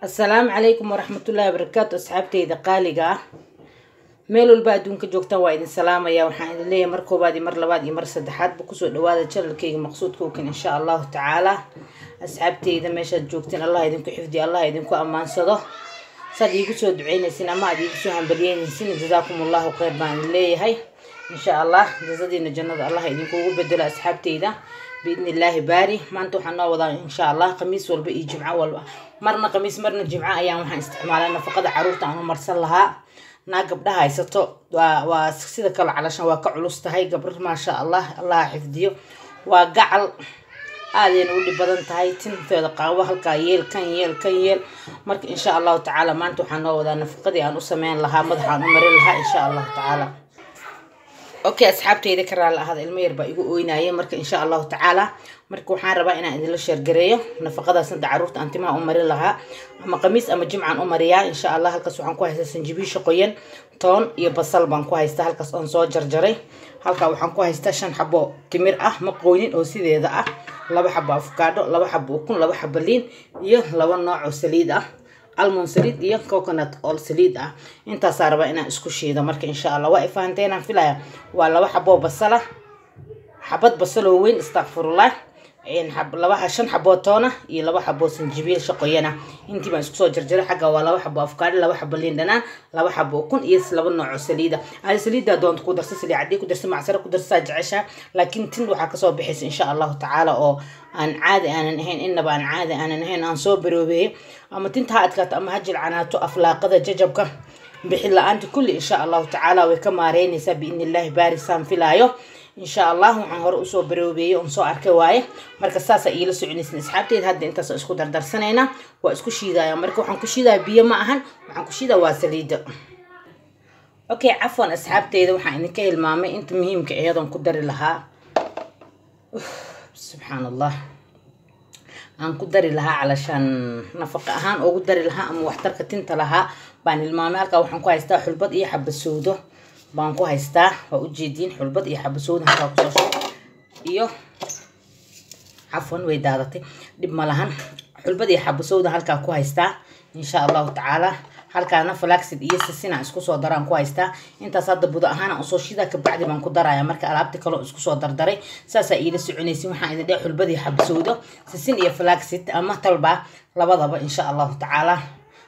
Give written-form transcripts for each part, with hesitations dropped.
Assalaamu calaykum waraxmatullaahi wabarakaatu. Asxaabteyda qaaliga ah, meel walba adduunka joogtaan, waa idin salaamaya. Waxaan idin leeyahay mar koobaad iyo mar labaad iyo mar saddexaadba kusoo dhawaada channelkayga Maqsuud Cooking, insha Allahu tacaala. Asxaabteyda, meeshaad joogteen Allah idinku xifdiyo, Allah idinku ammaansado. Saad iigu soo duceynaysin ama aad iigu soo hambalyeynaysin, jazaakum Allahu khayr baan idin leeyahay. Insha Allah jazadiina jannada Allah idinkugu bedelo, asxaabteyda, biidni Illaahi baari. Maanta waxaan noo wadaa, insha Allah, khamiis walba iyo jimco walba, marna khamiis marna jimco, ayaan waxaan isticmaalaa nafaqada caruurta aan u marsan lahaa. Naa gabdhaha haysato waa sida kale, calashan waa ka culus tahay gabdho. Maasha Allah, Allaha xifdiyo. Waa gacal aadayna u dhib badan tahay tinteeda qaawo, halkaa yeel, kan yeel, kan yeel. Marka insha Allahu tacaala maanta waxaan noo wadaa nafaqadii aan u sameyn lahaa, madaxaan u marin lahaa, insha Allahu tacaala. Okay, asxaabteyda, ka raali ahada, ilmo yar baa igu ooynaya. Marka insha Allahu tacaala, marka waxaan rabaa inaan idinla share gareeyo nafaqadaas hadda caruurta aan timaha u marin lahaa, ama khamiis ama jimcaan u mariyaa, insha Allah. Halkaas waxaan ku haystaa sanjibiisha qoyan, toon iyo basal baan ku haystaa halkaas oon soo jarjaray. Halkaa waxaan ku haystaa 5 xabo timir ah, ma qoynin oo sideeda ah, 2 xabo afkaadho, 2 xabo ukun, 2 xabo liin iyo 2 nooc oo saliid ah, almond saliid iyo coconut oil saliid ah. Intaasaa rabaa inaan isku shiido. Marka insha Allah waa ifahanteen filaya. Waa 2 xaboo basala, xabad basaloo weyn, astaqfirullah, laba 5 xaboo toona iyo 2 xaboo sanjibiil shaqoyana. Intii baan isku soo jarjaray. Xagga waa 2 xabo afkaadho, 2 xabo liin dhanaan, 2 xabo ukun iyo 2 nooc oo saliida. Adi saliiddaa doonta ku darsa, saliid cadii ku darsa, macsaro ku darsa, jeceshaa, laakiin tin waxaa kasoo bixaysa, insha Allahu tacaala, oo aan caadi aanan ahayn, innaba aan caadi aanan ahayn. Aan soo baroobeeyey, ama tinta ha adkaato ama ha jilcanaato, aflaaqada, jajabka, bixin la-aanta, kulli insha Allahu tacaala way ka maareynaysaa biidni Illaahi baarisaan filaayo, insha Allah. Waxaan hore usoo baroobeeyey oon soo arkay waaye. Marka saasaa iila soconaysin, asxaabteyda. Hadda intaas isku dardarsanaynaa, waa isku shiidaya. Marka waxaan ku shiidaya biyo ma ahan, waxaan ku shiidaya waa saliida. Okay, cafwan asxaabteyda, waxaan idinka hilmaamay inta muhiimka iyadoon ku dari lahaa. Subxaan Allah, aan ku dari lahaa calashaan nafaqa ahaan ugu dari lahaa ama waxtarka tinta lahaa baan hilmaamay. Halkaa waxaan ku haystaa xulbad iyo xabasowdo baan ku haystaa, waa ujeediin. Xulbad iyo xabasowdo halkaa kusoo shub iyo, cafwan, way daadatay, dhib ma lahan. Xulbad iyo xabasowda halkaa ku haystaa, insha Allahu tacaala. Halkaana flaxseed iyo sisina isku soo daraan ku haystaa. Intaas hadda budo ahaan aan usoo shidaa, kabacdi baan ku daraya marka alaabta kaloo isku soo dardaray. Saasaa iila soconaysin. Waxaan idin dheh xulbad iyo xabasowdo, sisin iyo flaxseed ama talbaa, labadaba, insha Allahu tacaala.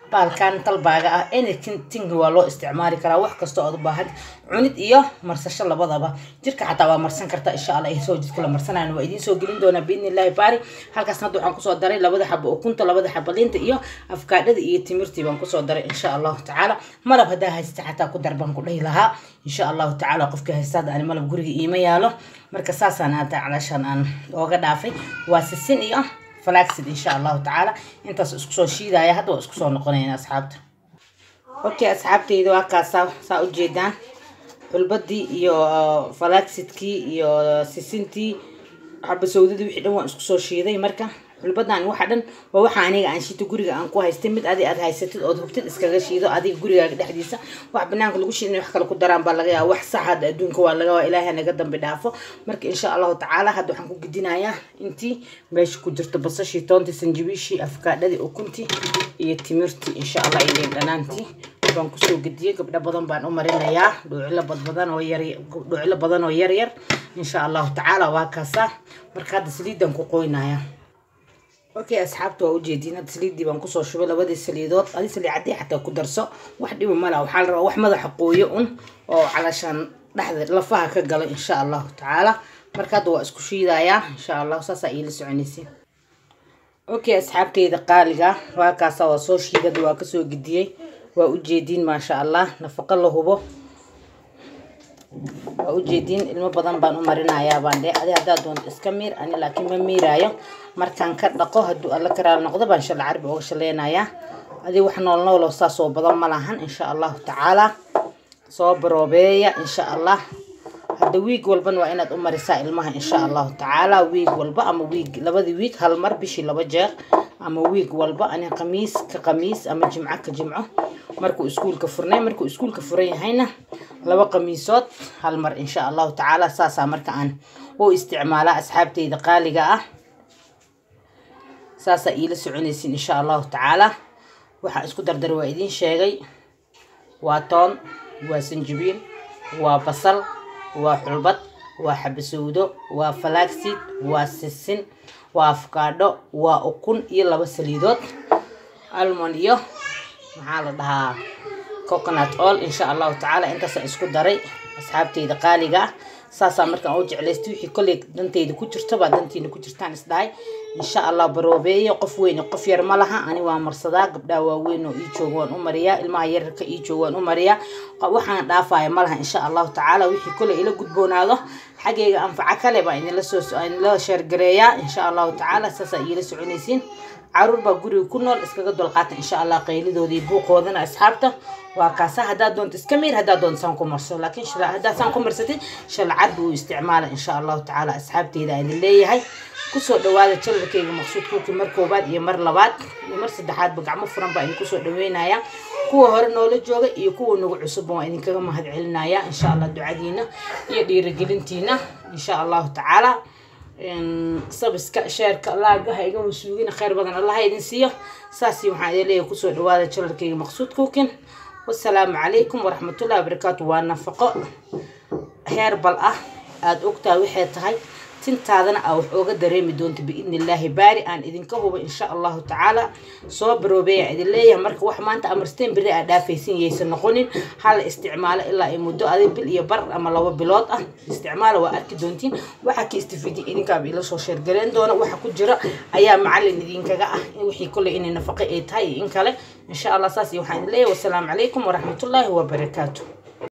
Baalkan talbaaga ah anything waa loo isticmaali karaa, wax kasta ood u baahan, cunid iyo marsasho labadaba. Jirka xataa waa marsan kartaa, insha Allah. Soo jidka la marsanayo waa idiin soo gelin doonaa biidni Illaahi baari. Halkaas hadda waxaan kusoo daray 2da xabo ukunta, 2da xabo liinta iyo afkaadhada iyo timirtii baan kusoo daray, insha Allahu tacaala. Malab haddaa haysta xataa ku dar baan ku dhahi lahaa, insha Allahu tacaala, qofkii haysta. Hadda ani malab guriga iima yaalo, marka saasaan aata calaashaan aan ooga dhaafay. Waa sisin iyo flaxseed, insha Allahu tacaala. Intaas isku soo shiidaya, hadda waa isku soo noqonayna, asxaabta. Okay, asxaabteyda, waa kaasaa saa ujeedaan xulbadii iyo flaxseedkii iyo sisintii, xabasowdadii, wixii dhan waan isku soo shiiday. Marka xulbadan waxa dhan waa waxa aniga aan shito, guriga aan ku haystay. Mid adi aad haysatid ood hubtid iskaga shiido adiga gurigaaga dhexdiisa. Wax banaanka lagu shiidan wax kale ku daraan baa laga yaaba. Wax sax hadda adduunka waa laga waa, Ilaahay naga dambi dhaafo. Marka insha Allahu tacaala hadda waxaan ku gedinayaa intii meesha ku jirto: basashii, toontii, sanjabiishii, afkaadhadii, ukuntii iyo timirtii, insha Allah, iyo liin dhanaantii baan kusoo gediyey. Gabdho badan baan u marinayaa, dhuucilo badbadan oo yar, dhuucilo badan oo yar yar, insha Allahu tacaala. Waa kaasaa. Marka hadda saliidan ku qoynaya. Okay, asxaabta, waa ujeediin, hadda saliiddii baan kusoo shubay, labadii saliidood. Adi saliid caddii xataa ku darso, wax dhiba mala. Waxaa la rabaa wax madaxa qooyo un oo calashaan dhexda lafaha ka galo, insha Allahu tacaala. Marka hadda waa isku shiidayaa, insha Allah. Saasaa iila soconaysiin. Okay, asxaabteyda qaaliga, waa kaasa, waa soo shiidada, waa kasoo gediyey, waa ujeediin. Maasha Allah, nafaqo la hubo waa ujeediin. Ilmo badan baan u marinayaa baan dhe. Adi haddaad doonto iska miir, ani laakiin ma miiraayo. Markaan ka dhaqo, hadduu Alla karaal noqdo, baan shala carbi uga shaleynayaa. Adi wax nool nooloo saas oo badan ma lahan, insha Allahu tacaala. Soo baroobeeya, insha Allah. Hadda wiig walbana waa inaad u marisaa ilmaha, insha Allahu tacaala. Wiig walba ama wiig, labadii wiig hal mar, bishii 2 jeer ama wiig walba. Ani khamiis ka khamiis ama jimco ka jimco markuu iskuulka furnay. Markuu iskuulka furan yahayna 2 khamiisood hal mar, insha Allahu tacaala. Saasaa marka aan u isticmaalaa, asxaabteyda qaaliga ah. Saasaa iila soconaysin, insha Allahu tacaala. Waxaan isku dardaray waa idiin sheegay: waa toon, waa sanjabiil, waa basal, waa xulbad, waa xabasowdo, waa flaxseed, waa sisin, waa afkaadho, waa ukun iyo 2 saliidood, almond iyo maxaa la dhahaa, coconut oil. Insha Allahu tacaala intaasaan isku daray, asxaabteyda qaaliga ah. Saasaa markaan u jeclaystay wixii kolley danteyda ku jirto baa dantiina ku jirtaan isdhahay. Insha Allah baroobeeye, qof weyn qof yar ma laha. Ani waa marsadaa, gabdhaha waaweyn oo ii jooga waan u mariyaa, ilmaha yararka ii jooga waan u mariyaa, waxaan dhaafaya ma laha. Insha Allahu tacaala wixii kolley ila gudboonaado xaggayga anfaco kale baa idinla soo idinla sheergareeyaa. Insha Allahu tacaala saasaa iila soconaysiin. Caruur baa guriga ku nool, iskaga dulqaata insha Allah qaylidoodii iyo buuqoodana. Asxaabta, waa kaasa. Haddaad doonto iska miir, haddaad doonto saan ku marso, laakiin haddaad saan ku marsatid shalcad buu isticmaala. Insha Allahu tacaala asxaabteyda aan idin leeyahay, kusoo dhawaada channelkayga Maqsuud Cooking mar koobaad iyo mar labaad iyo mar saddexaadba. Gacmo furan baa idinku soo dhaweynaya. Kuwa hore noola jooga iyo kuwa nagu cusubba waan idinkaga mahad celinaya insha Allah ducadiina iyo dhiirigelintiina. Insha Allahu tacaala subscribe-ka, share-ka, like-ga ha iga wasuugina. Khayr badan Allah idin siiyo. Saasi waxaan idin leeyahay, kusoo dhawaada channelkayga Maqsuud Cooking. Wasalaamu calaykum waraxmatullahi wabarakaatu. Waa nafaqo herbal ah, aada ogtahay waxay tahay, tintaadana aa wax ooga dareemi doonta biidni Illaahi baari, aan idinka hubo insha Allahu tacaala. Soo baroobeeya idin leeyahay. Marka wax maanta amarsteen beri aa dhaafaysin yaysan noqonin. Hala isticmaalo ilaa ay muddo aday bil iyo bar ama 2 bilood ah isticmaalo, waa arki doontiin waxa ka istifiidi. Idinkaaba ila soo sheergaleen doona waxa ku jira ayaa macalin idinkaga ah wixii kolley inay nafaqo ay tahay iyo in kale insha Allah. Saas iyo waxaan idin leeyahay, wasalaamu calaykum waraxmatullaahi wabarakaatu.